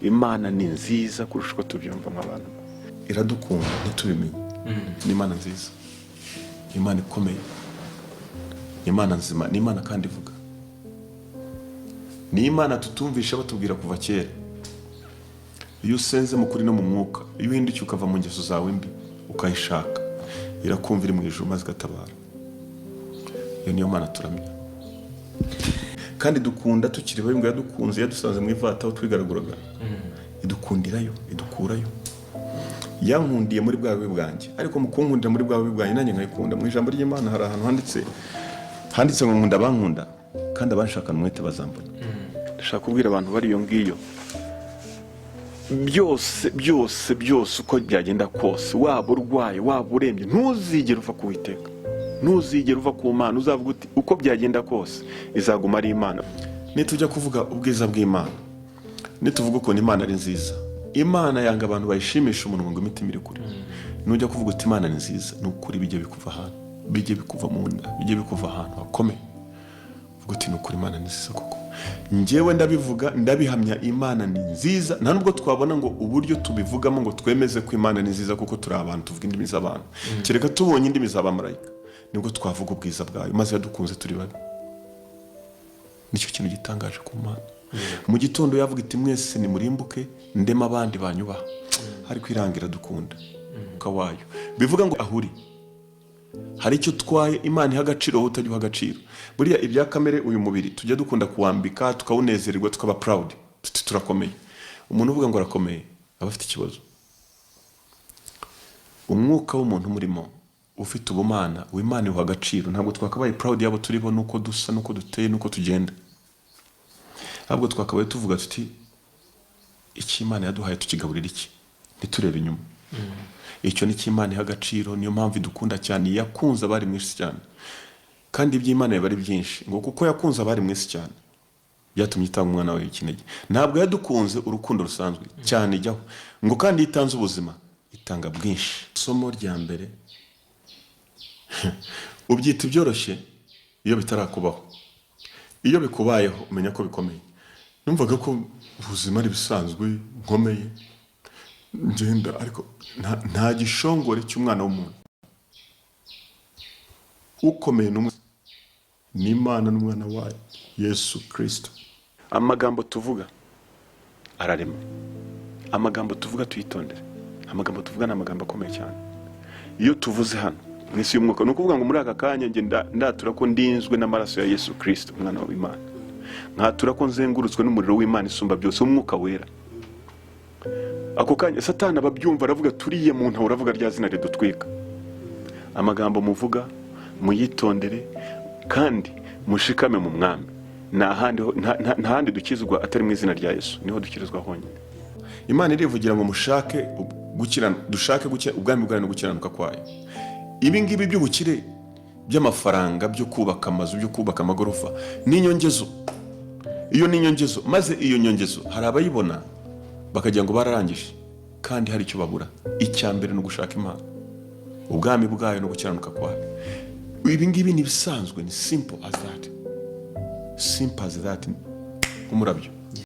Imana ni nziza kurusha uko tubyumva nk'abantu. Iradukunda ntitubimenye. Ni Imana nziza, ni Imana ikomeye, ni Imana nzima, ni Imana kandi ivuga, ni Imana tutumvisha batubwira kuva kera. Iyo usenze mu kuri no mu mwuka, iyo uhindukiye ukava mu ngeso zawe mbi ukayishaka, irakumva iri mu ijuru maze igatabara. Iyo niyo Mana turamya kandi dukunda tukiri babi. Ngo yadukunze yadusanze mu ivata aho twigaraguraga, idukundirayo, idukurayo. Yankundiye muri bwa bubi bwanjye, ariko mu kunkundira muri bwa bubi bwanjye, nanjye nkayikunda. Mu ijambo ry'Imana hari ahantu handitse ngo: "Nkunda abankunda, kandi abanshakana umwete bazambona." Ndashaka kubwira abantu bari iyo ngiyo, byose byose byose, uko byagenda kose, waba urwaye, waba urembye, ntuzigere uva ku Witeka, ntuzigere uva ku Mana. Uzavuga uti: "Uko byagenda kose, izaguma ari Imana." Nitujya kuvuga ubwiza bw'Imana, nituvuga ukuntu Imana ari nziza, Imana yanga abantu bayishimisha umunwa ngo imitima iri kure. Nujya kuvuga uti: "Imana ni nziza", ni ukuri bijye bikuva ahantu, bijye bikuva mu nda, bijye bikuva ahantu hakomeye. Uvuga uti: "Ni ukuri, Imana ni nziza koko." Njyewe ndabivuga, ndabihamya, Imana ni nziza. Nta nubwo twabona ngo uburyo tubivugamo ngo twemeze ko Imana ni nziza, kuko turi abantu, tuvuga indimi z'abantu. Kereka tubonye indimi z'abamarayika, nibwo twavuga ubwiza bwayo. Maze yadukunze turi babi, nicyo kintu gitangaje ku Mana. Mu gitondo yavuga iti: "Mwese nimurimbuke, ndema abandi banyubaha", ariko irangira dukunda wayo. Bivuga ngo aho uri hari icyo utwaye Imana iha agaciro, wowe utajya uha agaciro. Buriya ibya kamere, uyu mubiri tujya dukunda kuwambika, tukawunezererwa, tukaba proud, tuti turakomeye. Umuntu uvuga ngo arakomeye aba afite ikibazo. Umwuka w'umuntu umurimo ufite ubumana, uwimana iwuha agaciro. Ntabwo twakabaye proud yabo turi bo, nuko dusa, nuko duteye, nuko tugenda. Ahubwo twakabaye tuvuga tuti: "Icyo Imana yaduhaye tukigaburira iki?" Ntiturebe inyuma. Icyo ni cyo Imana iha agaciro. Niyo mpamvu idukunda cyane. Yakunze abari mu isi cyane, kandi iby'Imana biba ari byinshi. Ngo kuko yakunze abari mu isi cyane, byatumye itanga umwana wawe w'ikinege. Ntabwo yadukunze urukundo rusanzwe cyane ijyaho ngo kandi iyo itanze ubuzima, itanga bwinshi. Isomo rya mbere: ubyita ibyoroshye iyo bitarakubaho. Iyo bikubayeho, umenya ko bikomeye. Numvaga ko ubuzima ari ibisanzwe, nkomeye, ngenda, ariko nta gishongore cy'umwana w'umuntu ukomeye n'umwe, ni Imana n'umwana wayo Yesu Kirisito. Amagambo tuvuga ararema. Amagambo tuvuga tuyitondere. Amagambo tuvuga ni amagambo akomeye cyane. Iyo tuvuze hano mu isi y'umwuka, ni ukuvuga ngo muri aka kanya njye ndatura ko ndinzwe n'amaraso ya Yesu Kirisito, umwana w'Imana, nkatura ko nzengurutswe n'umuriro w'Imana isumba byose, w'umwuka wera. Ako kanya Satani aba abyumva, aravuga: "Turiye muntu uravuga rya zina ridutwika." Amagambo muvuga muyitondere kandi mushikame mu Mwami. Nta handi nta handi dukizwa atari mu izina rya Yesu, niho dukirizwa honyine. Imana irivugira ngo mushake dushake ubwami bwayo no gukiranuka kwayo. Ibi ngibi by'ubukire, by'amafaranga, byo kubaka amazu, byo kubaka amagorofa, ni inyongezo. Iyo ni inyongezo. Maze iyo nyongezo hari abayibona bakagira ngo bararangije, kandi hari icyo babura. Icya mbere ni ugushaka Imana, ubwami bwayo no gukiranuka kwayo. Ibi ngibi ni ibisanzwe, ni simple as that, simple as that, nk'umurabyo.